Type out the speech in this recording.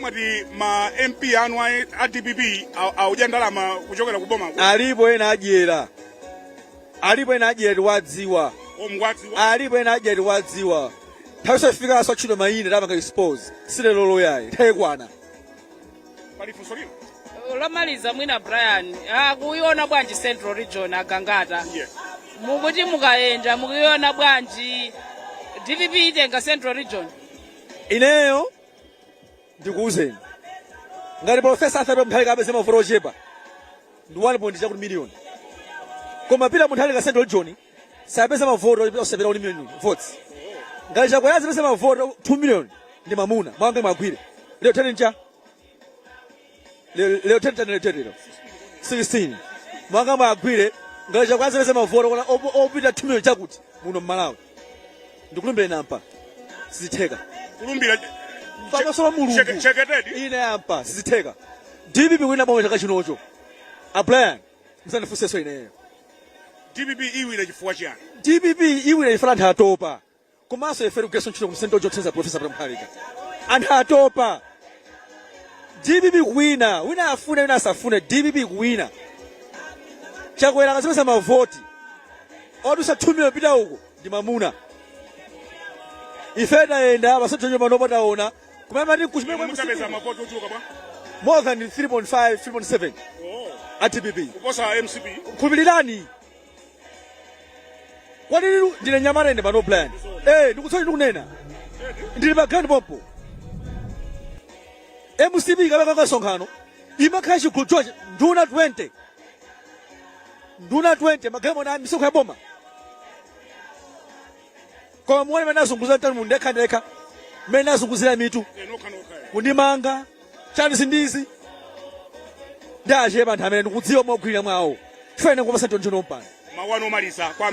Mwati ma MP anu a DPP audya ndalama kuchokera ku boma? Alipo ena adyera, alipo ena adyera, tiwadziwa. Omngwadziwa? Alipo ena adyera, tiwadziwa. Nthawi sofika atchedwa mayina, tapanga expose, silero yayi, nthawi ikwana. Pali funso lina? Lomaliza mwina, Brian, kuiona bwanji Central Region, agangata? Yes. Mukuti mukayenda, mukuiona bwanji? DPP itenga Central Region? Ineyo ndikuwuzeni, ngati Professor Arthur Mutharika apeze mavoti ochepa ndi 1 point chakuti million, koma Peter Mutharika Central Region sapeza mavoti osapita 1 million votes. Ngati Chakwera azipeza mavoti 2 million ndi mamuna mwanga mwagwire. Lero 10 ncha lero, lero 10 chani, lero 10, lero 16, mwanga mwagwire. Ngati Chakwera azipeza mavoti opita 2 million chakuti muno mmalawi, ndikulumbira nampa sizitheka. Kulumbira? Pamaso pa Mulungu. Cheketedi. Ine yampa sizitheka. DPP kuwina boma chaka chinocho, a Brian, musandifunsenso ineyo. DPP iwina chifukwa chiyani? DPP iwina ifala anthu atopa, komanso ife tikugwiritsa ntchito ku Central chothenza Professor Peter Mutharika. Anthu atopa. DPP kuwina, wina afune wina asafune, DPP kuwina. Chakwera akazipeza mavoti odusa 2 million pita uko ndi mamuna. Ife tayenda pasathu panopo, taona kumene mati kuchimene. Mutapeza mavoti ochuluka bwa? More than 3.5, 3.7. Oh. A DPP. Kuposa MCP? Khulupirirani, kwaniriru ndine nyamata ine pano, Brian. Eh, ndikutsoni, ndikunena ndili pa ground pompo. MCP ikapanga msonkhano imakhala chigulu choche, nduna 20, nduna 20, magalimoto a misonkho ya boma. Koma muone mene azunguza mtani mu ndekha ndekha, mmene azunguzira mitu. Nokha nokha. Kundimanga chani, sindizi ndi achepa anthu amene ndikudziwa mogwirira mwawo, chifukwa ine kupasa ntonjono mpano. Mawu anu omaliza kwa amene